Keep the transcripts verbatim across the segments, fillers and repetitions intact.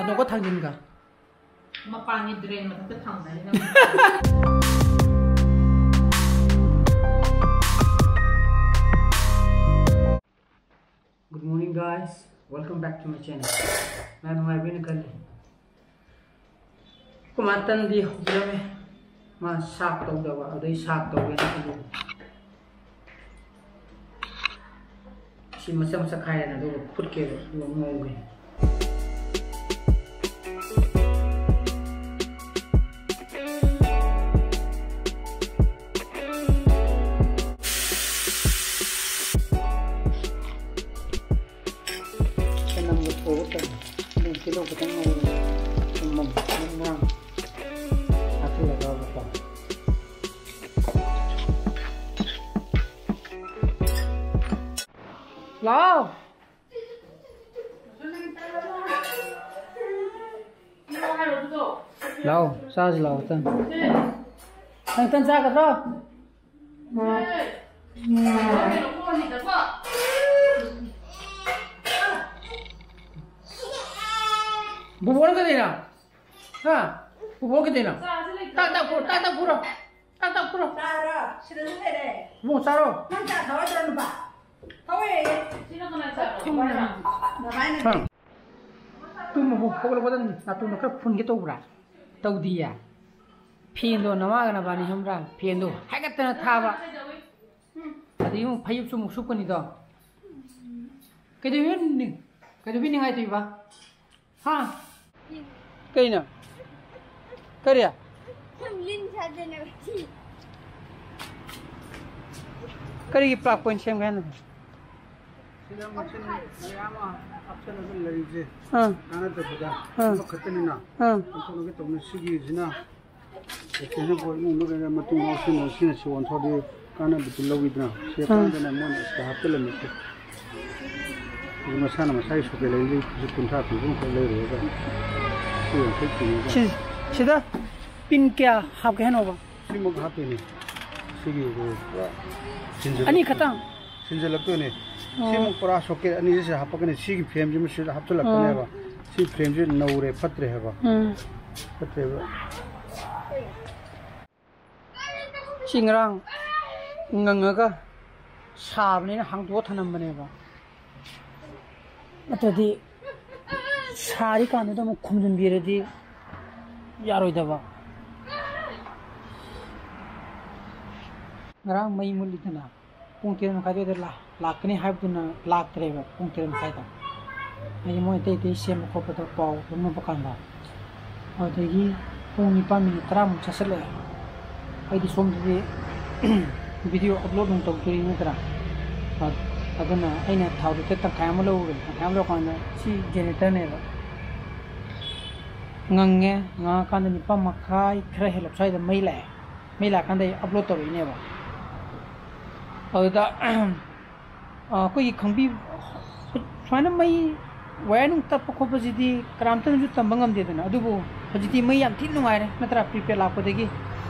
ꯍꯟꯗꯣꯛꯀ ꯊꯥꯡꯖꯤꯟꯒ꯫ ꯃꯄꯥꯟꯒꯤ drain ꯃꯊꯛꯇ ꯊꯝꯒꯅꯤ ꯅꯪ꯫ Good morning, guys. Welcome back to my channel. ꯃꯌꯥꯝ ꯅꯨꯡꯉꯥꯏꯕꯤꯅ ꯈꯜꯂꯤ꯫ ꯑꯩꯈꯣꯏ ꯃꯥ ꯇꯟꯗꯤ ꯍꯧꯕꯤꯔꯝꯃꯦ꯫ ꯃꯥ ꯁꯥꯛ ꯇꯧꯗꯕ, ꯑꯗꯩ ꯁꯥꯛ ꯇꯧꯒꯦꯅ ꯑꯗꯨ ꯁꯤ ꯃꯆꯥ ꯃꯆꯥ ꯈꯥꯏꯔꯦꯅ ꯑꯗꯨꯒ ꯐꯨꯠꯀꯦꯕ, ꯑꯗꯨꯒ ꯉꯧꯒꯦ꯫ ꯆꯅꯝꯒ ꯊꯣꯛꯑꯒ ꯇꯧꯔꯦ꯫ ꯑꯗꯨꯝ ꯇꯤꯜꯍꯧ ꯈꯤꯇꯪ ꯉꯧꯔꯦ꯫ ꯊꯨꯝ, ꯃꯔꯨ ꯃꯔꯥꯡ ꯍꯥꯞꯆꯤꯜꯂꯒꯕꯀꯣ꯫ ꯂꯥꯎ꯫ ꯂꯥꯎ, ꯆꯥꯁꯤ ꯂꯥꯎ, ꯇꯟ꯫ ꯅꯪ ꯇꯟ ꯆꯥꯒꯗ꯭ꯔꯣ? ꯕꯨꯕꯣꯅ ꯀꯩꯗꯧꯔꯤꯅꯣ? ꯍꯥ? ꯕꯨꯕꯣ ꯀꯩꯗꯧꯔꯤꯅꯣ? ꯇꯥꯛ ꯇꯥꯛ ꯐꯨꯔꯣ, ꯇꯥꯛ ꯇꯥꯛ ꯐꯨꯔꯣ꯫ ꯇꯥꯛ ꯇꯥꯛ ꯐꯨꯔꯣ꯫ ꯆꯥꯔꯣ? ꯁꯤꯗꯁꯨ ꯂꯩꯔꯦ꯫ ꯏꯕꯨꯡꯉꯣ ꯆꯥꯔꯣ꯫ ꯅꯪ ꯆꯥ ꯊꯛꯑꯣꯏꯗ꯭ꯔꯣ, ꯅꯨꯄꯥ? ꯊꯛꯑꯣꯏꯌꯦ꯫ ꯁꯤꯅ ꯀꯅꯥ ꯆꯥꯔꯣ? ꯕꯕꯥꯅ꯫ ꯍꯥ? ꯇꯨꯝꯕꯕꯨ ꯍꯧꯒꯠꯂꯛꯄꯗ ꯅꯥꯇꯣꯟꯗꯣ ꯈꯔ ꯐꯨꯟꯒꯦ ꯇꯧꯕ꯭ꯔꯥ? ꯇꯧꯗꯤꯌꯦ꯫ ꯐꯦꯟꯗꯣ ꯅꯃꯥꯒ ꯅꯕꯥꯅꯤ ꯈꯪꯕ꯭ꯔꯥ? ꯐꯦꯟꯗꯣ ꯍꯥꯏꯒꯠꯇꯅ ꯊꯥꯕ꯫ ꯑꯗꯒꯤ ꯑꯃꯨꯛ ꯐꯩꯖꯨꯞꯁꯨ ꯑꯃꯨꯛ ꯁꯨꯞꯀꯅꯤꯗꯣ꯫ ꯀꯩꯗꯧꯕꯤꯅꯤ-, ꯀꯩꯗꯧꯕꯤ ꯅꯤꯡꯉꯥꯏ ꯇꯧꯔꯤꯕ? ꯍꯥ? ꯀꯩꯅꯣ? ꯀꯔꯤ? ꯂꯤꯟ ꯁꯥꯗꯅꯕ꯫ ꯀꯔꯤꯒꯤ ꯄ꯭ꯂꯥꯛ ꯄꯣꯏꯟ ꯁꯦꯝꯒꯦ ꯍꯥꯏꯅꯣ? ꯁꯤꯗ ꯃꯆꯤꯟ ꯃꯌꯥꯝ ꯑꯃ ꯍꯥꯞꯆꯜꯂꯒ ꯂꯩꯔꯤꯁꯦ ꯑꯥ꯫ ꯀꯥꯟꯅꯗꯕꯗ ꯑꯥ꯫ ꯑꯃꯈꯛꯇꯅꯤꯅ ꯑꯥ꯫ ꯑꯣꯟꯊꯣꯛꯅꯒꯦ ꯇꯧꯕꯅꯤ꯫ ꯁꯤꯒꯤꯁꯤꯅ extension cord ꯏꯃꯨꯡꯗ ꯀꯩꯗ ꯃꯇꯨꯡ ꯉꯥꯎꯁꯤꯟꯅ ꯁꯤꯅ ꯁꯤ ꯑꯣꯟꯊꯣꯛꯑꯗꯤ ꯀꯥꯟꯅꯕꯗꯤ ꯂꯧꯋꯤꯗꯅ꯫ ꯁꯤ ꯑꯥ꯫ ꯀꯥꯟꯅꯗꯅ ꯃꯣꯏꯅ ꯁꯤꯗ ꯍꯥꯞꯆꯜꯂꯝꯃꯤꯁꯦ꯫ ꯑꯗꯨ ꯃꯁꯥꯅ ꯃꯁꯥꯒꯤ socket ꯂꯩꯔꯗꯤ ꯂꯤꯁꯤꯡ ꯀꯨꯟꯊ꯭ꯔꯥ ꯄꯤꯕ ꯑꯃꯈꯛ ꯂꯩꯔꯨꯔꯒ ꯁꯤ ꯌꯥꯡꯈꯩ ꯄꯤꯔꯒ ꯁꯤ-, ꯁꯤꯗ ꯄꯤꯟ ꯀꯌꯥ ꯍꯥꯞꯀꯦ ꯍꯥꯏꯅꯣꯕ? ꯁꯤꯃꯨꯛ ꯍꯥꯞꯇꯣꯏꯅꯤ꯫ ꯁꯤꯒꯤ ꯄꯨꯔꯥ ꯁꯤꯟꯖꯜꯂꯛ-, ꯑꯅꯤ ꯈꯛꯇꯪ? ꯁꯤꯟꯖꯜꯂꯛꯇꯣꯏꯅꯤ꯫ ꯑꯣ꯫ ꯁꯤꯃꯨꯛ ꯄꯨꯔꯥ socket ꯑꯅꯤꯁꯤ ꯍꯥꯞꯄꯛꯀꯅꯤ꯫ ꯁꯤꯒꯤ frameꯁꯤꯃ ꯁꯤꯗ ꯍꯥꯞꯆꯜꯂꯛꯀꯅꯦꯕ꯫ ꯑꯣ꯫ ꯁꯤ ꯐ꯭ꯔꯦꯝꯁꯦ ꯅꯧꯔꯦ, ꯐꯠꯇ꯭ꯔꯦ ꯍꯥꯏꯕ꯫ ꯎꯝ꯫ ꯐꯠꯇ꯭ꯔꯦꯕ꯫ ꯁꯤ ꯉꯔꯥꯡ ꯉꯪꯉꯒ ꯁꯥꯕꯅꯤꯅ ꯍꯥꯡꯗꯣꯛꯑ ꯊꯅꯝꯕꯅꯦꯕ꯫ ꯅꯠꯇ꯭ꯔꯗꯤ ꯁꯥꯔꯤꯀꯥꯟꯗꯨꯗ ꯑꯃꯨꯛ ꯈꯨꯝꯖꯤꯟꯕꯤꯔꯗꯤ ꯌꯥꯔꯣꯏꯗꯕ꯫ ꯉꯔꯥꯡ ꯃꯩ ꯃꯨꯠꯂꯤꯗꯅ, ꯄꯨꯡ ꯇꯔꯦꯠ ꯃꯈꯥꯏ ꯑꯗꯨꯋꯥꯏꯗ ꯂꯥꯛ-, ꯂꯥꯛꯀꯅꯤ ꯍꯥꯏꯕꯗꯨꯅ ꯂꯥꯛꯇ꯭ꯔꯦꯕ ꯄꯨꯡ ꯇꯔꯦꯠ ꯃꯈꯥꯏꯗ꯫ ꯍꯥꯏꯗꯤ ꯃꯣꯏ ꯑꯇꯩ ꯑꯇꯩ ꯁꯦꯝꯕ ꯈꯣꯠꯄꯗ ꯄꯥꯎ ꯐꯥꯎꯅꯕ ꯀꯥꯟꯗ, ꯑꯗꯨꯗꯒꯤ ꯄꯨꯡ ꯅꯤꯄꯥꯟ ꯃꯤꯅꯤꯠ ꯇꯔꯥꯃꯨꯛ ꯆꯠꯁꯤꯜꯂꯛꯑꯦ꯫ ꯑꯩꯗꯤ ꯁꯣꯝꯗꯗꯤ video upload ꯅꯨꯡ ꯇꯧꯗꯣꯔꯤ ꯅꯠꯇ꯭ꯔꯥ? ꯑ-, ꯑꯗꯨꯅ ꯑꯩꯅ ꯊꯥꯎꯗꯨ ꯇꯪꯈꯥꯏ ꯑꯃ ꯂꯧꯔꯦ꯫ ꯇꯪꯈꯥꯏ ꯑꯃ ꯂꯧꯔꯀꯥꯟꯗ ꯁꯤ generator ꯅꯦꯕ꯫ ꯉꯪꯉꯦ꯫ ꯉꯪꯉꯀꯥꯟꯗ ꯅꯤꯄꯥꯟ ꯃꯈꯥꯏ ꯈꯔ ꯍꯦꯜꯂꯞ ꯁ꯭ꯋꯥꯏꯗ ꯃꯩ ꯂꯥꯛꯑꯦ꯫ ꯃꯩ ꯂꯥꯛꯀꯥꯟꯗ ꯑꯩ upload ꯇꯧꯔꯛꯏꯅꯦꯕ꯫ ꯑꯗꯨꯗ, ꯑ, ꯑꯩꯈꯣꯏꯒꯤ ꯈꯪꯕꯤ-, ꯁꯨꯃꯥꯏꯅ ꯃꯩ wire ꯅꯨꯡ ꯇꯠꯄ ꯈꯣꯠꯄꯁꯤꯗꯤ ꯀꯅꯥꯝꯇꯅꯁꯨ ꯇꯝꯕ ꯉꯝꯗꯦꯗꯅ꯫ ꯑꯗꯨꯕꯨ ꯍꯧꯖꯤꯛꯇꯤ ꯃꯩ ꯌꯥꯝ ꯊꯤꯅ ꯅꯨꯡꯉꯥꯏꯔꯦ, ꯅꯠꯇ꯭ꯔꯥ? Prepaid ꯂꯥꯛꯄꯗꯒꯤ꯫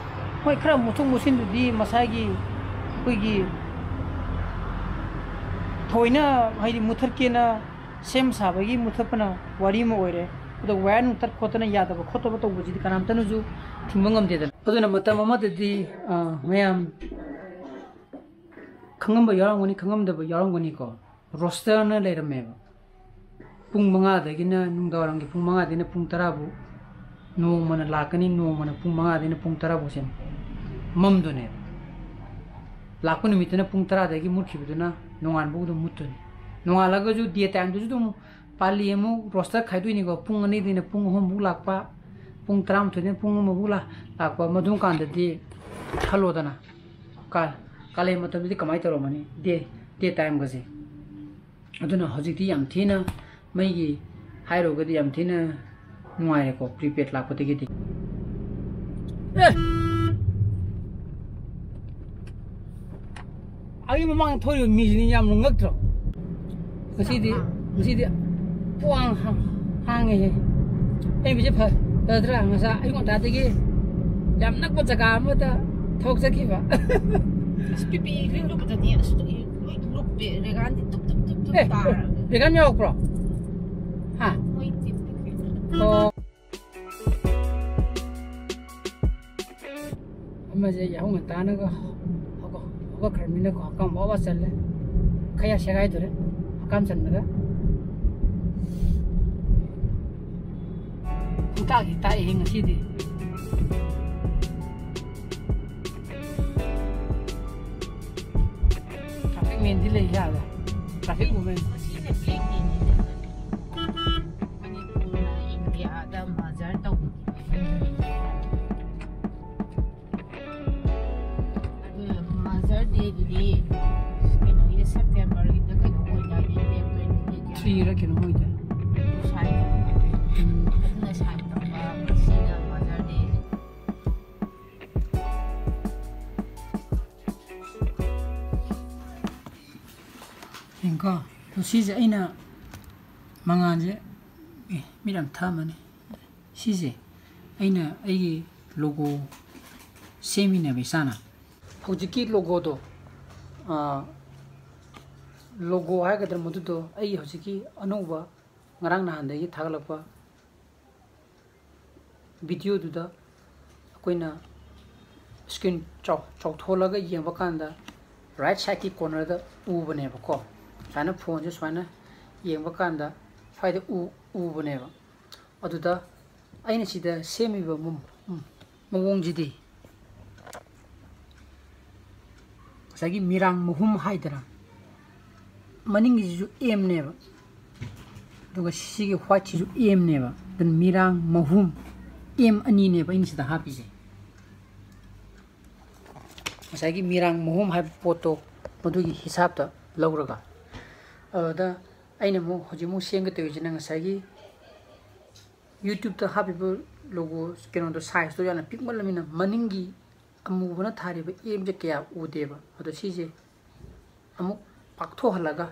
ꯍꯣꯏ, ꯈꯔ ꯃꯨꯊꯣꯛ ꯃꯨꯁꯤꯟꯗꯨꯗꯤ ꯃꯁꯥꯒꯤ ꯑꯩꯈꯣꯏꯒꯤ ꯊꯣꯏꯅ, ꯍꯥꯏꯗꯤ, ꯃꯨꯊꯠꯀꯦꯅ ꯁꯦꯝ ꯁꯥꯕꯒꯤ ꯃꯨꯊꯠꯄꯅ ꯋꯥꯔꯤ ꯑꯃ ꯑꯣꯏꯔꯦ꯫ ꯑꯗꯣ wire ꯅꯨꯡ ꯇꯠ ꯈꯣꯠꯇꯅ ꯌꯥꯗꯕ ꯈꯣꯠꯇꯕ ꯇꯧꯕꯁꯤꯗꯤ ꯀꯅꯥꯝꯇꯅꯁꯨ ꯊꯤꯡꯕ ꯉꯝꯗꯦꯗꯅ꯫ ꯑꯗꯨꯅ ꯃꯇꯝ ꯑꯃꯗꯗꯤ, ꯑ, ꯃꯌꯥꯝ ꯈꯪꯉꯝꯕ ꯌꯥꯎꯔꯝꯒꯅꯤ, ꯈꯪꯉꯝꯗꯕ ꯌꯥꯎꯔꯝꯒꯅꯤꯀꯣ꯫ Roster ꯅ ꯂꯩꯔꯝꯃꯦꯕ꯫ ꯄꯨꯡ ꯃꯉꯥꯗꯒꯤꯅ, ꯅꯨꯡꯗꯥꯡꯋꯥꯏꯔꯝꯒꯤ ꯄꯨꯡ ꯃꯉꯥꯗꯒꯤꯅ ꯄꯨꯡ ꯇꯔꯥ ꯐꯥꯎ, ꯅꯣꯡꯃꯅ ꯂꯥꯛꯀꯅꯤ, ꯅꯣꯡꯃꯅ ꯄꯨꯡ ꯃꯉꯥꯗꯒꯤꯅ ꯄꯨꯡ ꯇꯔꯥ ꯐꯥꯎꯁꯦ ꯃꯝꯗꯣꯏꯅꯦꯕ꯫ ꯂꯥꯛꯄ ꯅꯨꯃꯤꯠꯇꯅ ꯄꯨꯡ ꯇꯔꯥꯗꯒꯤ ꯃꯨꯠꯈꯤꯕꯗꯨꯅ ꯅꯣꯡꯉꯥꯟꯕ ꯐꯥꯎ ꯑꯗꯨꯝ ꯃꯨꯠꯇꯣꯏꯅꯤ꯫ ꯅꯣꯡꯉꯥꯜꯂꯒꯁꯨ day time ꯗꯁꯨ ꯑꯗꯨꯝ ꯄꯥꯜꯂꯤ ꯑꯃꯨꯛ roster ꯈꯥꯏꯗꯣꯛꯏꯅꯤꯀꯣ꯫ ꯄꯨꯡ ꯑꯅꯤꯗꯒꯤꯅ ꯄꯨꯡ ꯑꯍꯨꯝ ꯐꯥꯎ ꯂꯥꯛꯄ, ꯄꯨꯡ ꯇꯔꯥꯃꯥꯊꯣꯏꯗꯒꯤꯅ ꯄꯨꯡ ꯑꯃ ꯐꯥꯎ ꯂꯥ-, ꯂꯥꯛꯄ꯫ ꯃꯗꯨꯝ ꯀꯥꯟꯗꯗꯤ ꯈꯜꯂꯣꯗꯅ, ꯀꯥ-, ꯀꯥꯂꯦꯟ ꯃꯇꯝꯗꯗꯤ ꯀꯃꯥꯏꯅ ꯇꯧꯔꯝꯃꯅꯤ? Day, day time ꯒꯁꯦ꯫ ꯑꯗꯨꯅ ꯍꯧꯖꯤꯛꯇꯤ ꯌꯥꯝ ꯊꯤꯅ ꯃꯩꯒꯤ ꯍꯥꯏꯔꯨꯔꯒꯗꯤ ꯌꯥꯝ ꯊꯤꯅ ꯅꯨꯡꯉꯥꯏꯔꯦꯀꯣ, prepaid ꯂꯥꯛꯄꯗꯒꯤꯗꯤ꯫ ꯑꯦ! ꯑꯩ ꯃꯃꯥꯡꯗ ꯊꯧꯔꯤꯕ ꯃꯤꯁꯤꯅꯤ ꯌꯥꯝꯅ ꯉꯛꯇ꯭ꯔꯣ? ꯉꯁꯤꯗꯤ, ꯉꯁꯤꯗꯤ ꯄꯨꯋꯥꯡ ꯍꯥꯡ-, ꯍꯥꯡꯉꯦꯍꯦ꯫ ꯑꯩ ꯃꯤꯁꯦ ꯐ-, ꯐꯗ꯭ꯔꯥ? ꯉꯁꯥꯏ ꯑꯌꯨꯛ ꯉꯟꯇꯥꯗꯒꯤ ꯌꯥꯝ ꯅꯛꯄ ꯖꯒꯥ ꯑꯃꯗ ꯊꯕꯛ ꯆꯠꯈꯤꯕ꯫ ꯑꯁ, ꯄꯤꯄꯤ ꯏꯈ꯭ꯔꯤꯡ ꯂꯨꯞꯄꯗꯗꯤ ꯑꯁ, ꯂꯣꯏ ꯂꯨꯞꯄꯦ꯫ ꯔꯦꯒꯥꯟꯗꯤ ꯇꯨꯞ ꯇꯨꯞ ꯇꯨꯞ ꯇꯨꯞ ꯑꯦ, ꯇꯥꯔꯒ꯫ ꯔꯦꯒꯥꯟ ꯌꯥꯎꯔꯛꯄ꯭ꯔꯣ? ꯍꯥ? ꯃꯣꯏ ꯇꯤꯝ ꯑꯃꯁꯦ ꯌꯥꯍꯧ ꯉꯟꯇꯥꯅꯒ ꯍꯧꯒꯠ- ꯍꯧꯒꯠꯈ꯭ꯔꯕꯅꯤꯅꯀꯣ, ꯍꯛꯀꯥꯝ ꯋꯥ ꯋꯥ ꯆꯜꯂꯦ꯫ ꯈꯌꯥ ꯁꯦꯒꯥꯏꯗꯣꯔꯦ ꯍꯛꯀꯥꯝ ꯆꯟꯕꯗ꯫ ꯄꯨꯡꯇꯥꯛꯇꯤ ꯇꯥꯛꯏꯍꯦ ꯉꯁꯤꯗꯤ꯫ ꯇ꯭ꯔꯥꯐꯤꯛ ꯃꯦꯟꯗꯤ ꯂꯩ ꯌꯥꯔꯦ꯫ Traffic women. ꯃꯁꯤꯁꯦ ꯕ꯭ꯂꯦꯛ ꯗꯦꯅꯤꯅꯦ꯫ ꯃꯅꯤꯄꯨꯔꯅ ꯏꯟꯗꯤꯌꯥꯗ ꯃꯔꯖꯔ ꯇꯧꯕꯅꯤ꯫ ꯑꯗꯨ ꯃꯔꯖꯔ ꯗꯦꯗꯨꯗꯤ ꯀꯩꯅꯣꯒꯤ ꯁꯦꯞꯇꯦꯝꯕꯔꯒꯤꯗ ꯀꯩꯅꯣ ꯑꯣꯏꯗꯥꯏꯅꯦ, ꯗꯦꯠ ꯇ꯭ꯋꯦꯟꯇꯤ ꯑꯩꯠ꯫ ꯊ꯭ꯔꯤꯔ ꯀꯩꯅꯣ ꯑꯣꯏꯗꯥꯏ꯫ ꯁ꯭ꯋꯥꯏꯗ꯫ ꯎꯝ꯫ ꯑꯗꯨꯅ ꯁꯥꯏꯟ ꯇꯧꯕ, ꯉꯁꯤꯅ ꯃꯔꯖꯔ ꯗꯦ꯫ ꯌꯦꯡꯀꯣ, ꯑꯗꯣ ꯁꯤꯁꯦ ꯑꯩꯅ ꯃꯉꯥꯜꯁꯦ, ꯑꯦ, ꯃꯤꯠ ꯌꯥꯝ ꯊꯛꯑꯝꯃꯅꯤ꯫ ꯁꯤꯁꯦ ꯑꯩꯅ ꯑꯩꯒꯤ ꯂꯣꯒꯣ ꯁꯦꯝꯃꯤꯅꯦꯕ ꯏꯁꯥꯅ꯫ ꯍꯧꯖꯤꯛꯀꯤ ꯂꯣꯒꯣꯗꯣ, ꯑꯥ, ꯂꯣꯒꯣ ꯍꯥꯏꯒꯗ꯭ꯔꯥ, ꯃꯗꯨꯗꯣ ꯑꯩꯒꯤ ꯍꯧꯖꯤꯛꯀꯤ ꯑꯅꯧꯕ ꯉꯔꯥꯡ ꯅꯍꯥꯟꯗꯒꯤ ꯊꯥꯒꯠꯂꯛꯄ ꯚꯤꯗꯤꯑꯣꯗꯨꯗ ꯑꯩꯈꯣꯏꯅ ꯁ꯭ꯀ꯭ꯔꯤꯟ ꯆꯥꯎ-, ꯆꯥꯎꯊꯣꯛꯍꯜꯂꯒ ꯌꯦꯡꯕ ꯀꯥꯟꯗ ꯔꯥꯏꯠ ꯁꯥꯏꯠꯀꯤ ꯀꯣꯔꯅꯔꯗ ꯎꯕꯅꯦꯕꯀꯣ꯫ ꯁꯨꯃꯥꯏꯅ ꯐꯣꯟꯁꯦ ꯁꯨꯃꯥꯏꯅ ꯌꯦꯡꯕ ꯀꯥꯟꯗ ꯁ꯭ꯋꯥꯏꯗ ꯎ-, ꯎꯕꯅꯦꯕ꯫ ꯑꯗꯨꯗ ꯑꯩꯅ ꯁꯤꯗ ꯁꯦꯝꯃꯤꯕ ꯃ-, ꯃꯑꯣꯡꯁꯤꯗꯤ ꯉꯁꯥꯏꯒꯤ ꯃꯤꯔꯥꯡ ꯃꯍꯨꯝ ꯍꯥꯏꯗꯅ, ꯃꯅꯤꯡꯒꯤꯁꯤꯁꯨ ꯑꯦꯝꯅꯦꯕ, ꯑꯗꯨꯒ ꯁꯤꯒꯤ ꯋꯥꯏꯠꯁꯤꯁꯨ ꯑꯦꯝꯅꯦꯕ꯫ ꯑꯗꯨꯅ ꯃꯤꯔꯥꯡ ꯃꯍꯨꯝ ꯑꯦꯝ ꯑꯅꯤꯅꯦꯕ ꯑꯩꯅ ꯁꯤꯗ ꯍꯥꯞꯄꯤꯁꯦ꯫ ꯉꯁꯥꯏꯒꯤ ꯃꯤꯔꯥꯡ ꯃꯍꯨꯝ ꯍꯥꯏꯕ ꯄꯣꯠꯇꯣ ꯃꯗꯨꯒꯤ ꯍꯤꯁꯥꯞꯇ ꯂꯧꯔꯒ, ꯑꯗꯨꯗ ꯑꯩꯅ ꯑꯃꯨꯛ ꯍꯧꯖꯤꯛ ꯑꯃꯨꯛ ꯁꯦꯝꯒꯦ ꯇꯧꯔꯤꯁꯤꯅ ꯉꯁꯥꯏꯒꯤ YouTube-ꯇ ꯍꯥꯞꯄꯤꯕ ꯂꯣꯒꯣ ꯀꯩꯅꯣꯗꯣ, ꯁꯥꯏꯖꯇꯣ ꯌꯥꯝꯅ ꯄꯤꯛꯃꯜꯂꯃꯤꯅ ꯃꯅꯤꯡꯒꯤ ꯑꯃꯨꯕꯅ ꯊꯥꯔꯤꯕ ꯑꯦꯝꯁꯦ ꯀꯌꯥ ꯎꯗꯦꯕ꯫ ꯑꯗꯣ ꯁꯤꯁꯦ ꯑꯃꯨꯛ ꯄꯥꯛꯊꯣꯛꯍꯜꯂꯒ,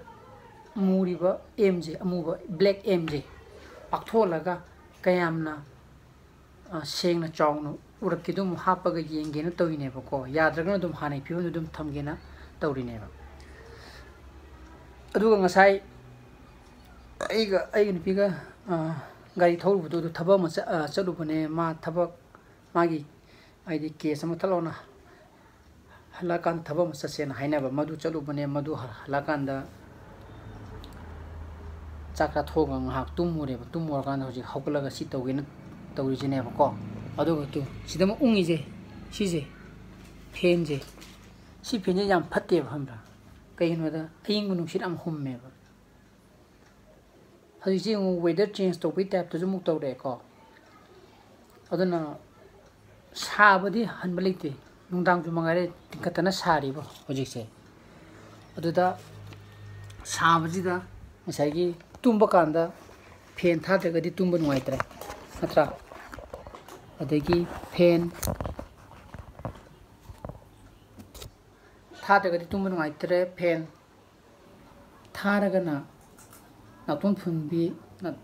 ꯃꯨꯔꯤꯕ ꯑꯦꯝꯁꯦ, ꯑꯃꯨꯕ ꯕ꯭ꯂꯦꯛ ꯑꯦꯝꯁꯦ ꯄꯥꯛꯊꯣꯛꯍꯜꯂꯒ ꯀꯌꯥꯝꯅ, ꯑ, ꯁꯦꯡꯅ ꯆꯥꯎꯅ ꯎꯔꯛꯀꯦꯗꯣ ꯑꯃꯨꯛ ꯍꯥꯞꯄꯒ ꯌꯦꯡꯒꯦꯅ ꯇꯧꯔꯤꯅꯦꯕꯀꯣ꯫ ꯌꯥꯗ꯭ꯔꯒꯅ ꯑꯗꯨꯝ ꯍꯥꯟꯅꯒꯤ ꯐꯤꯕꯝꯗꯨ ꯑꯗꯨꯝ ꯊꯝꯒꯦꯅ ꯇꯧꯔꯤꯅꯦꯕ꯫ ꯑꯗꯨꯒ ꯉꯁꯥꯏ ꯑꯩꯒ, ꯑꯩꯒꯤ ꯅꯨꯄꯤꯒ, ꯑ, ꯒꯥꯔꯤ ꯊꯧꯔꯨꯕꯗꯣ, ꯑꯗꯨ ꯊꯕꯛ ꯑꯃ ꯆꯠ-, ꯑ, ꯆꯠꯂꯨꯕꯅꯦ꯫ ꯃꯥ ꯊꯕꯛ, ꯃꯥꯒꯤ, ꯍꯥꯏꯗꯤ ꯀꯦꯁ ꯑꯃ ꯊꯠꯂꯣꯅ ꯍꯜꯂꯛꯑꯀꯥꯟꯗ ꯊꯕꯛ ꯑꯃ ꯆꯠꯁꯦꯅ ꯍꯥꯏꯅꯕ, ꯃꯗꯨ ꯆꯠꯂꯨꯕꯅꯦ꯫ ꯃꯗꯨ ꯍꯜꯂꯛꯑꯀꯥꯟꯗ ꯆꯥꯛ ꯆꯥꯊꯣꯛꯑꯒ ꯉꯥꯏꯍꯥꯛ ꯇꯨꯝꯃꯨꯔꯦꯕ꯫ ꯇꯨꯝꯃꯨꯔꯀꯥꯟꯗ ꯍꯧꯖꯤꯛ ꯍꯧꯒꯠꯂꯒ ꯁꯤ ꯇꯧꯒꯦꯅ ꯇꯧꯔꯤꯁꯤꯅꯦꯕꯀꯣ꯫ ꯑꯗꯨꯒ ꯇꯨ ꯁꯤꯗ ꯑꯃꯨꯛ ꯎꯪꯉꯤꯁꯦ ꯁꯤꯁꯦ, ꯐꯦꯟꯁꯦ꯫ ꯁꯤ ꯐꯦꯟꯁꯦ ꯌꯥꯝ ꯐꯠꯇꯦꯕ, ꯈꯪꯕ꯭ꯔꯥ? ꯀꯩꯒꯤꯅꯣꯗ ꯑꯏꯪꯕ ꯅꯨꯡꯁꯤꯠ ꯌꯥꯝ ꯍꯨꯝꯃꯦꯕ꯫ ꯍꯧꯖꯤꯛꯁꯤ ꯑꯃꯨꯛ ꯋꯦꯗꯔ ꯆꯦꯟꯖ ꯇꯧꯕꯒꯤ ꯇꯥꯏꯞꯇꯁꯨ ꯑꯃꯨꯛ ꯇꯧꯔꯛꯑꯦꯀꯣ꯫ ꯑꯗꯨꯅ ꯁꯥꯕꯗꯤ ꯍꯟꯕ ꯂꯩꯇꯦ꯫ ꯅꯨꯡꯗꯥꯡꯁꯨ ꯃꯉꯥꯏꯔꯦ ꯇꯤꯡꯈꯠꯇꯅ ꯁꯥꯔꯤꯕ ꯍꯧꯖꯤꯛꯁꯦ꯫ ꯑꯗꯨꯗ ꯁꯥꯕꯁꯤꯗ ꯉꯁꯥꯏꯒꯤ ꯇꯨꯝꯕ ꯀꯥꯟꯗ ꯐꯦꯟ ꯊꯥꯗ꯭ꯔꯒꯗꯤ ꯇꯨꯝꯕ ꯅꯨꯡꯉꯥꯏꯇ꯭ꯔꯦ, ꯅꯠꯇ꯭ꯔꯥ? ꯑꯗꯒꯤ ꯐꯦꯟ ꯊꯥꯗ꯭ꯔꯒꯗꯤ ꯇꯨꯝꯕ ꯅꯨꯡꯉꯥꯏꯇ꯭ꯔꯦ꯫ ꯐꯦꯟ ꯊꯥꯔꯒꯅ ꯅꯥꯇꯣꯟ ꯐꯨꯟꯕꯤ, ꯅꯥ-,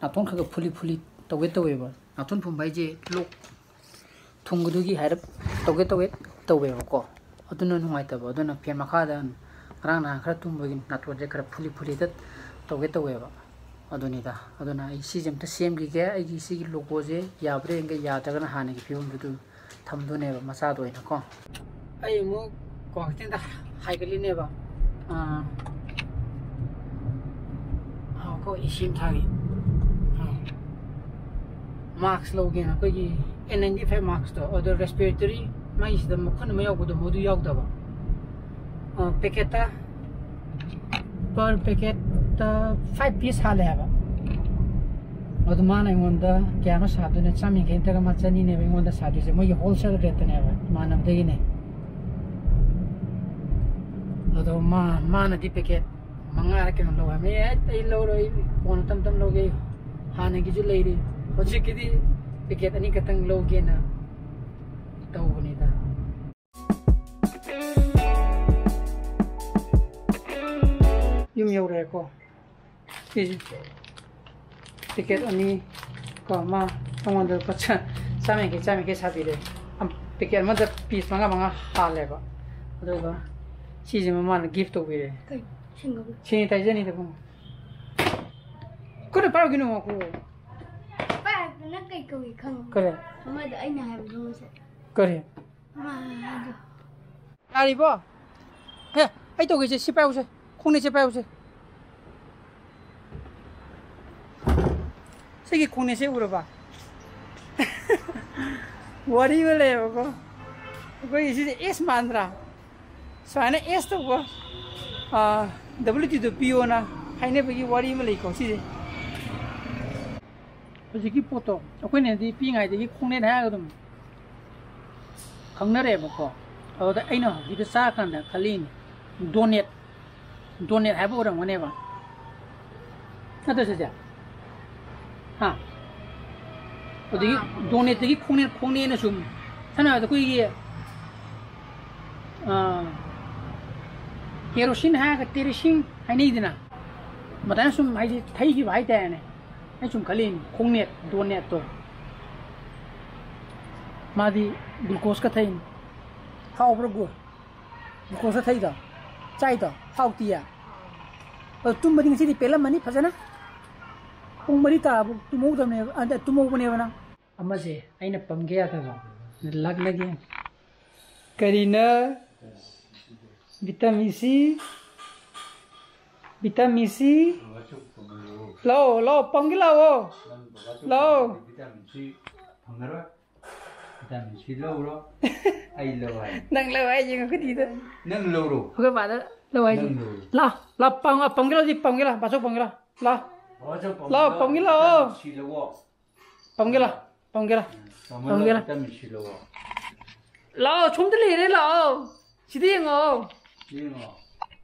ꯅꯥꯇꯣꯟ ꯈꯔ ꯈꯔ ꯐꯨꯂꯤ ꯐꯨꯂꯤ ꯇꯧꯒꯦ ꯇꯧꯋꯦꯕ꯫ ꯅꯥꯇꯣꯟ ꯐꯨꯟꯕ ꯍꯥꯏꯁꯦ ꯂꯣꯛ ꯊꯨꯡꯕꯗꯨꯒꯤ ꯍꯥꯏꯔꯞ ꯇꯧꯒꯦ ꯇꯧꯋꯦ ꯇꯧꯋꯦꯕꯀꯣ꯫ ꯑꯗꯨꯅ ꯅꯨꯡꯉꯥꯏꯇꯕ꯫ ꯑꯗꯨꯅ ꯐꯦꯟ ꯃꯈꯥꯗ ꯉꯔꯥꯡ ꯅꯍꯥꯟ ꯈꯔ ꯇꯨꯝꯕꯒꯤ ꯅꯥꯇꯣꯟꯁꯦ ꯈꯔ ꯐꯨꯂꯤ ꯐꯨꯂꯤꯗ ꯇꯧꯒꯦ ꯇꯧꯋꯦꯕ꯫ ꯑꯗꯨꯅꯤꯗ꯫ ꯑꯗꯨꯅ ꯑꯩ ꯁꯤꯁꯦ ꯑꯝꯇ ꯁꯦꯝꯈꯤꯒꯦ꯫ ꯑꯩꯒꯤ ꯁꯤꯒꯤ ꯂꯣꯒꯣꯁꯦ ꯌꯥꯕ꯭ꯔꯥ ꯌꯦꯡꯒꯦ, ꯌꯥꯗ꯭ꯔꯒꯅ ꯍꯥꯟꯅꯒꯤ ꯐꯤꯕꯝꯗꯨꯗ ꯊꯝꯗꯣꯏꯅꯦꯕ ꯃꯆꯥꯗ ꯑꯣꯏꯅꯀꯣ꯫ ꯑꯩ ꯑꯃꯨꯛ ꯀ꯭ꯋꯥꯀꯩꯊꯦꯜꯗ ꯍꯥꯏꯒꯠꯂꯤꯅꯦꯕ꯫ ꯑꯥ, ꯑꯥ, ꯑꯩꯈꯣꯏ ꯏꯁꯤꯡ ꯊꯥꯔꯤ꯫ ꯑꯥ, ꯃꯥꯛꯁ ꯂꯧꯒꯦꯅ ꯑꯩꯈꯣꯏꯒꯤ ꯑꯦꯟ ꯅꯥꯏꯟꯇꯤ ꯐꯥꯏꯚ ꯃꯥꯛꯁꯇꯣ, ꯑꯗꯣ ꯔꯦꯁꯄꯤꯔꯦꯇꯔꯤ ꯃꯥꯒꯤꯁꯤꯗ ꯃꯈꯨꯟ ꯑꯃ ꯌꯥꯎꯕꯗꯣ, ꯃꯗꯨ ꯌꯥꯎꯗꯕ꯫ ꯑꯥ, ꯄꯦꯀꯦꯠꯇ per packetꯇ five piece ꯍꯥꯜꯂꯦ ꯍꯥꯏꯕ꯫ ꯑꯗꯨ ꯃꯥꯅ ꯑꯩꯉꯣꯟꯗ ꯀꯌꯥꯅꯣ ꯁꯥꯗꯣꯏꯅꯣ? ꯆꯥꯝ ꯌꯥꯡꯈꯩ ꯅꯠꯇ꯭ꯔꯒ ꯃꯥ ꯆꯅꯤꯅꯦꯕ ꯑꯩꯉꯣꯟꯗ ꯁꯥꯗꯣꯏꯁꯦ, ꯃꯣꯏꯒꯤ wholesale rateꯇꯅꯦꯕ, ꯏꯃꯥꯟꯅꯕꯗꯒꯤꯅꯦ꯫ ꯑꯗꯣ ꯃꯥ, ꯃꯥꯅꯗꯤ ꯄꯦꯀꯦꯠ ꯃꯉꯥꯔ ꯀꯩꯅꯣ ꯂꯧ ꯍꯥꯏꯕꯅꯤ꯫ "ꯑꯦ, ꯑꯩ ꯂꯧꯔꯣꯏ, ꯑꯩ ꯀꯣꯟꯅ ꯇꯞ ꯇꯞ ꯂꯧꯒꯦ, ꯍꯥꯟꯅꯒꯤꯁꯨ ꯂꯩꯔꯤ, ꯍꯧꯖꯤꯛꯀꯤꯗꯤ ꯄꯦꯀꯦꯠ ꯑꯅꯤꯈꯛꯇꯪ ꯂꯧꯒꯦꯅ ꯇꯧꯕꯅꯤꯗ"꯫ ꯌꯨꯝ ꯌꯧꯔꯦꯀꯣ꯫ ꯁꯤꯁꯦ ꯄꯦꯀꯦꯠ ꯑꯅꯤ ꯀꯣ, ꯃꯥ ꯑꯩꯉꯣꯟꯗ ꯂꯨꯄꯥ ꯆꯥ-, ꯆꯥꯝ ꯌꯥꯡꯈꯩ, ꯆꯥꯝ ꯌꯥꯡꯈꯩ ꯁꯥꯕꯤꯔꯦ꯫ ꯑꯝ, ꯄꯦꯀꯦꯠ ꯑꯃꯗ ꯄꯤꯁ ꯃꯉꯥ ꯃꯉꯥ ꯍꯥꯜꯂꯦꯕ꯫ ꯑꯗꯨꯒ ꯁꯤꯁꯤꯃ ꯃꯥꯅ ꯒꯤꯐ ꯇꯧꯕꯤꯔꯦ꯫ ꯀꯩ? ꯁꯤꯡꯒꯕ? ꯁꯦꯅꯤꯇꯥꯏꯖꯔꯅꯤꯗ ꯏꯕꯨꯡꯉꯣ꯫ ꯈꯨꯠꯅ ꯄꯥꯏꯔꯨꯒꯤꯅꯨ ꯃꯈꯨ꯫ ꯄꯥꯏꯔꯛꯇꯅ ꯀꯩ ꯀꯧꯏ ꯈꯪꯉꯨ? ꯀꯔꯤ? ꯑꯃꯗ ꯑꯩꯅ ꯍꯥꯏꯕꯗꯣ ꯉꯁꯥꯏ꯫ ꯀꯔꯤ? ꯌꯥꯔꯤꯕꯣ? ꯍꯦ, ꯑꯩ ꯇꯧꯒꯦꯁꯦ, ꯁꯤ ꯄꯥꯏꯌꯨꯁꯦ, ꯈꯣꯡꯅꯦꯠꯁꯦ ꯄꯥꯏꯌꯨꯁꯦ꯫ ꯁꯤꯒꯤ ꯈꯣꯡꯅꯦꯠꯁꯦ ꯎꯔꯕ? ꯋꯥꯔꯤ ꯑꯃ ꯂꯩꯌꯦꯕꯀꯣ, ꯑꯩꯈꯣꯏꯒꯤ ꯁꯤꯁꯦ ꯑꯦꯁ ꯃꯥꯟꯗ꯭ꯔꯥ? ꯁꯨꯃꯥꯏꯅ ꯑꯦꯁ ꯇꯧꯕ, ꯗꯕ꯭ꯂꯤꯎ ꯇꯤꯗꯣ ꯄꯤꯌꯣꯅ ꯍꯥꯏꯅꯕꯒꯤ ꯋꯥꯔꯤ ꯑꯃ ꯂꯩꯀꯣ ꯁꯤꯁꯦ꯫ ꯍꯧꯖꯤꯛꯀꯤ ꯄꯣꯠꯇꯣ ꯑꯩꯈꯣꯏꯅꯗꯤ ꯄꯤꯛꯏꯉꯩꯗꯒꯤ ꯈꯣꯡꯅꯦꯠ ꯍꯥꯏꯔꯒ ꯑꯗꯨꯝ ꯈꯪꯅꯔꯛꯑꯦꯕꯀꯣ꯫ ꯑꯗꯨꯗ ꯑꯩꯅ ꯍꯧꯖꯤꯛꯀꯤꯗꯣ ꯆꯥꯔꯀꯥꯟꯗ ꯈꯜꯂꯤꯅꯤ, ꯗꯣꯅꯦꯠ, ꯗꯣꯅꯦꯠ ꯍꯥꯏꯕ ꯑꯣꯏꯔꯝꯒꯅꯦꯕ, ꯅꯠꯇ꯭ꯔ ꯁꯤꯁꯦ? ꯍꯥ? ꯑꯗꯒꯤ ꯗꯣꯅꯦꯠꯇꯒꯤ ꯈꯣꯡꯅꯦꯠ, ꯈꯣꯡꯅꯦꯠꯅ ꯁꯨꯝ, ꯁꯝꯅ ꯍꯥꯏꯔꯕꯗ ꯑꯩꯈꯣꯏꯒꯤ, ꯑꯥ, ꯀꯦꯔꯣꯁꯤꯟ ꯍꯥꯏꯔꯒ ꯇꯦꯔꯤꯁꯤꯟ ꯍꯥꯏꯅꯩꯗꯅ, ꯃꯇꯥꯏꯅ ꯁꯨꯝ ꯍꯥꯏꯗꯤ ꯊꯩꯈꯤꯕ ꯍꯥꯏꯇꯥꯔꯦꯅꯦ꯫ ꯑꯩ ꯁꯨꯝ ꯈꯜꯂꯤꯅꯤ, ꯈꯣꯡꯅꯦꯠ, ꯗꯣꯅꯦꯠꯇꯣ ꯃꯥꯗꯤ ꯒ꯭ꯂꯨꯀꯣꯁꯀ ꯊꯛꯏꯅꯤ꯫ ꯍꯥꯎꯕ꯭ꯔꯥ ꯒꯣ? ꯒ꯭ꯂꯨꯀꯣꯁꯀ ꯊꯛꯏꯗꯣ, ꯆꯥꯏꯗꯣ ꯍꯥꯎꯇꯤꯌꯦ꯫ ꯑꯗꯣ ꯇꯨꯝꯕꯗꯤ ꯉꯁꯤꯗꯤ ꯄꯦꯜꯂꯝꯃꯅꯤ ꯐꯖꯅ꯫ ꯄꯨꯡ ꯃꯔꯤ ꯇꯥꯔꯕ ꯇꯨꯝꯍꯧꯗꯕꯅꯦꯕ, ꯑꯗ ꯇꯨꯝꯍꯧꯕꯅꯦꯕ ꯅꯪ꯫ ꯑꯃꯁꯦ ꯑꯩꯅ ꯄꯝꯒꯦ ꯌꯥꯗꯕ, ꯂꯛꯅꯒꯦ꯫ ꯀꯔꯤꯅꯣ? Vitamin C, vitamin C. ꯂꯥꯛꯑꯣ, ꯂꯥꯛꯑꯣ, ꯄꯝꯒꯦ ꯂꯥꯛꯑꯣ꯫ ꯂꯥꯛꯑꯣ꯫ ꯚꯤꯇꯥꯃꯤꯟ ꯁꯤ ꯐꯪꯉꯔꯣꯏ꯫ ꯚꯤꯇꯥꯃꯤꯟ ꯁꯤ ꯂꯧꯔꯣ꯫ ꯑꯩ ꯂꯧ ꯍꯥꯏ꯫ ꯅꯪ ꯂꯧ ꯍꯥꯏ, ꯌꯦꯡꯉꯣ ꯈꯨꯗꯤꯗꯣ꯫ ꯅꯪ ꯂꯧꯔꯣ꯫ ꯑꯩꯈꯣꯏ ꯕꯥꯗ ꯂꯧ ꯍꯥꯏꯁꯦ꯫ ꯅꯪ ꯂꯧꯔꯣ꯫ ꯂꯥꯛꯑꯣ, ꯂꯥꯛꯑꯣ, ꯄꯝ-, ꯄꯝꯒꯦ ꯂꯥꯛꯑꯣ, ꯁꯤ ꯄꯝꯒꯦ ꯂꯥꯛꯑꯣ, ꯕꯥꯆꯧ ꯄꯝꯒꯦ ꯂꯥꯛꯑꯣ꯫ ꯂꯥꯛꯑꯣ꯫ ꯕꯥꯆꯧ ꯄꯝꯒꯦ ꯂꯥꯛꯑꯣ, ꯂꯥꯛꯑꯣ꯫ ꯄꯝꯒꯦ ꯂꯥꯛꯑꯣ꯫ ꯚꯤꯇꯥꯃꯤꯟ ꯁꯤ ꯂꯧꯑꯣ꯫ ꯄꯝꯒꯦ ꯂꯥꯛꯑꯣ, ꯄꯝꯒꯦ ꯂꯥꯛꯑꯣ꯫ ꯄꯝꯒꯦ ꯂꯥꯛꯑꯣ, ꯄꯝꯒꯦ ꯂꯥꯛꯑꯣ꯫ ꯚꯤꯇꯥꯃꯤꯟ ꯁꯤ ꯂꯧꯑꯣ꯫ ꯂꯥꯛꯑꯣ, ꯁꯣꯝꯗ ꯂꯩꯔꯦ, ꯂꯥꯛꯑꯣ꯫ ꯁꯤꯗ ꯌꯦꯡꯉꯣ꯫ ꯌꯦꯡꯉꯣ꯫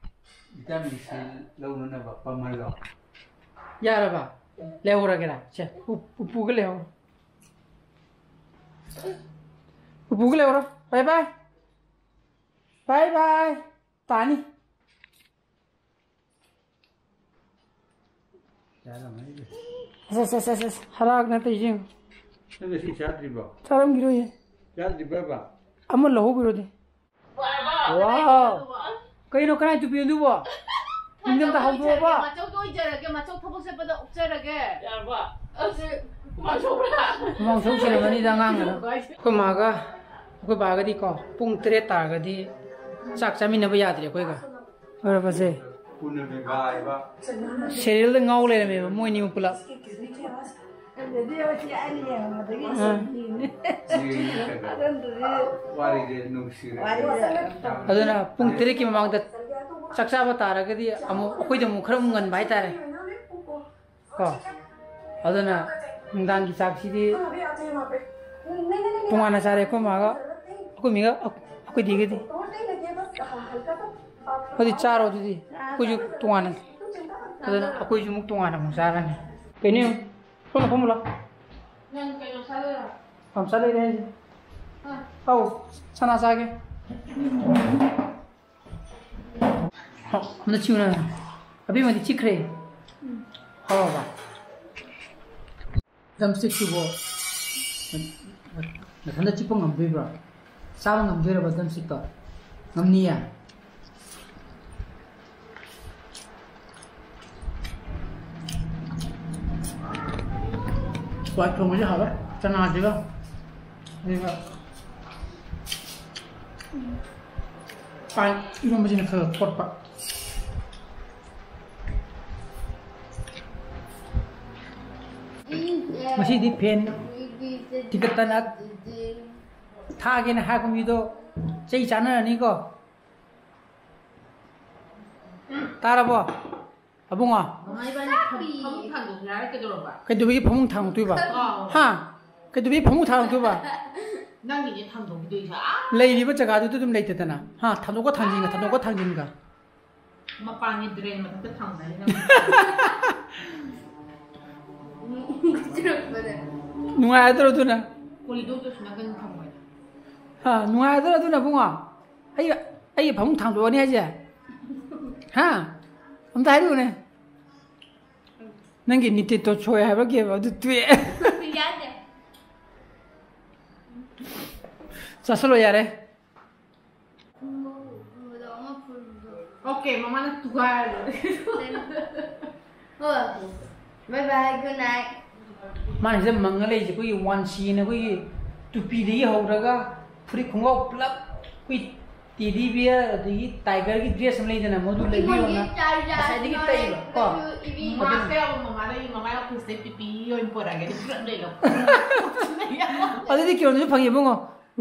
Vitamin C ꯂꯧꯅꯅꯕ ꯄꯝꯍꯜꯂꯣ꯫ ꯌꯥꯔꯕ? ꯂꯩꯍꯧꯔꯒꯦꯔꯥ? ꯁꯦ, ꯎꯞ-, ꯎꯄꯨꯒ ꯂꯩꯍꯧꯔꯣ꯫ ꯎꯄꯨꯒ ꯂꯩꯍꯧꯔꯣ꯫ ꯕꯥꯏ ꯕꯥꯏ꯫ ꯕꯥꯏ ꯕꯥꯏ꯫ ꯇꯥꯅꯤ꯫ ꯆꯥꯔꯝꯃꯅꯤꯗ꯫ ꯑꯁ, ꯑꯁ, ꯑꯁ, ꯑꯁ, ꯑꯁ, ꯍꯔꯥꯒ ꯅꯠꯇꯦ ꯏꯆꯦ꯫ ꯅꯪ ꯉꯁꯤ ꯆꯥꯗ꯭ꯔꯤꯕꯣ? ꯆꯥꯔꯝꯈꯤꯔꯣꯏꯌꯦ꯫ ꯆꯥꯗ꯭ꯔꯤꯕ꯭ꯔꯕ? ꯑꯃ ꯂꯧꯍꯧꯕꯤꯔꯣꯗꯤ꯫ ꯋꯥꯎ! ꯀꯩꯅꯣ, ꯀꯅꯥꯏ ꯇꯨꯄꯤꯅꯣ ꯑꯗꯨꯕꯣ? ꯅꯤꯡꯊꯝꯊꯥ ꯍꯧꯗꯣꯛꯑꯕ? ꯃꯆꯧꯗ ꯑꯣꯏꯖꯔꯒꯦ, ꯃꯆꯧ ꯊꯕꯛ ꯆꯠꯄꯗ ꯎꯞꯆꯔꯒꯦ꯫ ꯌꯥꯔꯕꯣ? ꯑꯁꯤ ꯍꯨꯃꯥꯡ ꯁꯧꯕ꯭ꯔꯥ? ꯍꯨꯃꯥꯡ ꯁꯧ ꯁꯤꯔꯝꯃꯅꯤꯗ ꯑꯉꯥꯡꯗꯨꯅ꯫ ꯑꯩꯈꯣꯏ ꯃꯥꯒ ꯑꯩꯈꯣꯏ ꯕꯥꯒꯗꯤꯀꯣ, ꯄꯨꯡ ꯇꯔꯦꯠ ꯇꯥꯔꯒꯗꯤ ꯆꯥꯛ ꯆꯥꯃꯤꯟꯅꯕ ꯌꯥꯗ꯭ꯔꯦ ꯑꯩꯈꯣꯏꯒ꯫ ꯂꯣꯏꯔꯕꯁꯦ? ꯁꯦꯔꯤꯌꯦꯜꯗ ꯉꯥꯎ ꯂꯩꯔꯝꯃꯦꯕ ꯃꯣꯏ ꯑꯅꯤꯃꯛ ꯄꯨꯂꯞ꯫ ꯑꯥ꯫ ꯑꯗꯨꯅ ꯄꯨꯡ ꯇꯔꯦꯠꯀꯤ ꯃꯃꯥꯡꯗ ꯆꯥꯛ ꯆꯥꯕ ꯇꯥꯔꯒꯗꯤ ꯑꯃꯨꯛ ꯑꯩꯈꯣꯏꯗ ꯑꯃꯨꯛ ꯈꯔ ꯑꯃꯨꯛ ꯉꯟꯕ ꯍꯥꯏꯇꯥꯔꯦ꯫ ꯀꯣ꯫ ꯑꯗꯨꯅ ꯅꯨꯡꯗꯥꯡꯒꯤ ꯆꯥꯛꯁꯤꯗꯤ ꯇꯣꯉꯥꯟꯅ ꯆꯥꯔꯦ ꯑꯩꯈꯣꯏ ꯃꯥꯒ, ꯑꯩꯈꯣꯏ ꯃꯤꯒ, ꯑꯩꯈꯣꯏ ꯗꯤꯒꯗꯤ꯫ ꯑꯗꯨꯗꯤ ꯆꯥꯔꯣ ꯑꯗꯨꯗꯤ꯫ ꯑꯩꯈꯣꯏꯁꯨ ꯇꯣꯉꯥꯟꯅ꯫ ꯑꯗꯨꯅ ꯑꯩꯈꯣꯏꯁꯨ ꯑꯃꯨꯛ ꯇꯣꯉꯥꯟꯅ ꯑꯃꯨꯛ ꯆꯥꯔꯅꯤ꯫ ꯀꯩꯅꯣ? ꯁꯣꯝꯗ ꯐꯝꯃꯨ ꯂꯥꯎ꯫ ꯅꯪ ꯀꯩꯅꯣ ꯆꯥꯗꯣꯏꯔꯣ? ꯄꯝꯆꯔ ꯂꯩꯔꯦ ꯍꯥꯏꯁꯦ꯫ ꯑꯥ꯫ ꯑꯧ, ꯁꯅꯥ ꯆꯥꯒꯦ꯫ ꯑꯝꯇ ꯆꯤꯛꯎꯅꯦ꯫ ꯑꯕꯦꯝꯃꯗꯤ ꯆꯤꯛꯈ꯭ꯔꯦ꯫ ꯍꯥꯎꯔꯕ? ꯗ꯭ꯔꯝꯁ꯭ꯇꯤꯛꯁꯤꯕꯨ ꯅꯊꯟꯗ ꯆꯤꯛꯄ ꯉꯝꯗꯣꯏꯕ꯭ꯔꯣ? ꯆꯥꯕ ꯉꯝꯗꯣꯏꯔꯕ ꯗ꯭ꯔꯝꯁ꯭ꯇꯤꯛꯇꯣ? ꯉꯝꯅꯤꯌꯦ? ꯍꯋꯥꯏ ꯊꯣꯡꯕꯁꯦ ꯍꯥꯎꯋꯦ꯫ ꯆꯅꯥꯁꯤꯒ꯫ ꯑꯗꯨꯒ ꯄꯥꯟ ꯏꯔꯣꯟꯕꯁꯤꯅ ꯈꯔ ꯈꯔ ꯊꯣꯠꯄ꯫ ꯉꯁꯤꯗꯤ ꯐꯦꯟ ꯇꯤꯀꯠꯇꯅ ꯊꯥꯒꯦꯅ ꯍꯥꯏꯔꯛꯄ ꯃꯤꯗꯣ ꯆꯩ ꯆꯥꯅꯔꯅꯤꯀꯣ꯫ ꯇꯥꯔꯕꯣ? ꯑꯕꯨꯡꯉꯣ? ꯃꯃꯥ ꯏꯕꯥꯅꯤ ꯐꯝ-, ꯐꯃꯨꯡ ꯊꯥꯡꯗꯣꯛꯁꯦ ꯍꯥꯏꯔ ꯀꯩꯗꯧꯔꯕ? ꯀꯩꯗꯧꯕꯒꯤ ꯐꯃꯨꯡ ꯊꯥꯡꯗꯣꯛꯇꯣꯏꯕ? ꯑꯥꯎ꯫ ꯍꯥ? ꯀꯩꯗꯧꯕꯒꯤ ꯐꯃꯨꯡ ꯊꯥꯡꯗꯣꯛꯇꯣꯏꯕ? ꯅꯪꯒꯤꯅꯦ ꯊꯥꯡꯗꯣꯛꯈꯤꯗꯣꯏꯁꯦ, ꯑꯥ꯫ ꯂꯩꯔꯤꯕ ꯖꯒꯥꯗꯨꯗ ꯑꯗꯨꯝ ꯂꯩꯇꯗꯅ꯫ ꯍꯥ? ꯊꯥꯡꯗꯣꯛꯀ ꯊꯥꯡꯖꯤꯟꯒ, ꯊꯥꯡꯗꯣꯛꯀ ꯊꯥꯡꯖꯤꯟꯒ꯫ ꯃꯄꯥꯟꯒꯤ drain ꯃꯊꯛꯇ ꯊꯥꯡꯗꯣꯛꯏ ꯅꯪ꯫ ꯅꯨꯡꯉꯥꯏꯔꯗ꯭ꯔꯣ ꯑꯗꯨꯅ? ꯀꯣꯔꯤꯗꯣꯔꯗꯁꯨ ꯅꯥꯀꯟ ꯊꯝꯃꯣꯏ꯫ ꯍꯥ? ꯅꯨꯡꯉꯥꯏꯔꯗ꯭ꯔꯣ ꯑꯗꯨꯅ, ꯏꯕꯨꯡꯉꯣ? ꯑꯩ, ꯑꯩꯒꯤ ꯐꯃꯨꯡ ꯊꯥꯡꯗꯣꯛꯑꯅꯤ ꯍꯥꯏꯁꯦ? ꯍꯥ? ꯑꯝꯇ ꯍꯥꯏꯔꯛꯎꯅꯦ꯫ ꯅꯪꯒꯤ ꯅꯤꯇꯤꯠꯇꯣ ꯁꯣꯏ ꯍꯥꯏꯕ ꯀꯦꯕ ꯑꯗꯨ ꯇꯣꯛꯑꯦ꯫ ꯌꯥꯗꯦ꯫ ꯆꯥꯁꯜꯂꯣ ꯌꯥꯔꯦ꯫ Okay, ꯃꯃꯥꯅ ꯊꯨꯒꯥꯏꯔꯦ꯫ ꯍꯣꯏ꯫ Bye bye, good night꯫ ꯃꯥꯅ ꯁꯤꯗ ꯃꯪꯉ ꯂꯩꯔꯤꯁꯦ ꯑꯩꯈꯣꯏꯒꯤ ꯋꯥꯟꯁꯤꯅ ꯑꯩꯈꯣꯏꯒꯤ ꯇꯨꯄꯤꯗꯒꯤ ꯍꯧꯔꯒ ꯐꯨꯔꯤꯠ ꯈꯣꯡꯒ꯭ꯔꯥꯎ ꯄꯨꯂꯞ ꯑꯩꯈꯣꯏ ꯇꯦꯗꯤ ꯕꯤꯌꯔ ꯑꯗꯒꯤ ꯇꯥꯏꯒꯔꯒꯤ ꯗ꯭ꯔꯦꯁ ꯑꯃ ꯂꯩꯗꯅ, ꯃꯗꯨ ꯂꯩꯕꯤꯌꯣꯅ ꯉꯁꯥꯏꯗꯒꯤ ꯇꯛꯏꯕ ꯀꯣ꯫ ꯑꯗꯨ ꯃꯥꯁꯦ ꯌꯥꯎꯕ ꯃꯃꯥꯗꯒꯤ ꯃꯃꯥꯏ ꯑꯣꯐꯤꯁꯇꯩ ꯄꯤꯄꯤ ꯑꯣꯏꯅ ꯄꯨꯔꯛꯑꯒꯦ, ꯑꯗꯨ ꯄꯨꯂꯞ ꯂꯩꯔꯣ꯫ ꯑꯗꯨꯗꯤ ꯀꯩꯅꯣꯗꯨꯁꯨ ꯐꯪꯉꯦ ꯏꯕꯨꯡꯉꯣ,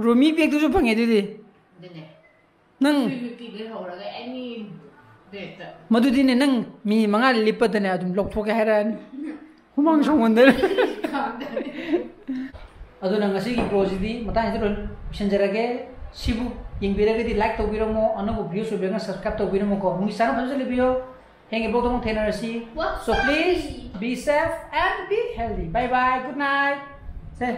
ꯔꯣꯃꯤ ꯕꯦꯒꯇꯨꯁꯨ ꯐꯪꯉꯦ ꯑꯗꯨꯗꯤ꯫ ꯑꯗꯨꯅꯦ꯫ ꯅꯪ ꯁꯨꯏ ꯅꯨꯄꯤꯗꯩ ꯍꯧꯔꯒ ꯑꯦꯅꯤ ꯕꯦꯒꯇ꯫ ꯃꯗꯨꯗꯤꯅꯦ, ꯅꯪ ꯃꯤꯅꯤꯠ ꯃꯉꯥ ꯂꯤꯞꯄꯗꯅꯦ ꯑꯗꯨꯝ ꯂꯧꯊꯣꯛꯀꯦ ꯍꯥꯏꯔꯛꯑꯅꯤ꯫ ꯍꯨꯃꯥꯡ ꯁꯧꯃꯟꯗꯅ꯫ ꯑꯗꯨꯅ ꯉꯁꯤꯒꯤ ꯕ꯭ꯂꯣꯒꯁꯤꯗꯤ ꯃꯇꯥꯡꯁꯤꯗ ꯂꯣꯏ ꯂꯣꯏꯁꯤꯟꯖꯔꯒꯦ꯫ ꯁꯤꯕꯨ ꯌꯦꯡꯕꯤꯔꯒꯗꯤ ꯂꯥꯏꯛ ꯇꯧꯕꯤꯔꯝꯃꯣ, ꯑꯅꯧꯕ ꯚ꯭ꯌꯨꯁ ꯑꯣꯏꯕꯤꯔꯒꯅ ꯁꯕꯁꯀ꯭ꯔꯥꯏꯕ ꯇꯧꯕꯤꯔꯝꯃꯣꯀꯣ꯫ ꯃꯨꯡꯒꯤ ꯆꯥꯅ ꯐꯖꯅ ꯂꯩꯕꯤꯌꯣ꯫ ꯍꯌꯦꯡꯒꯤ ꯕ꯭ꯂꯣꯒꯇ ꯑꯃꯨꯛ ꯊꯦꯡꯅꯔꯁꯤ꯫ So please be safe and be healthy. Bye bye. Good night. Say.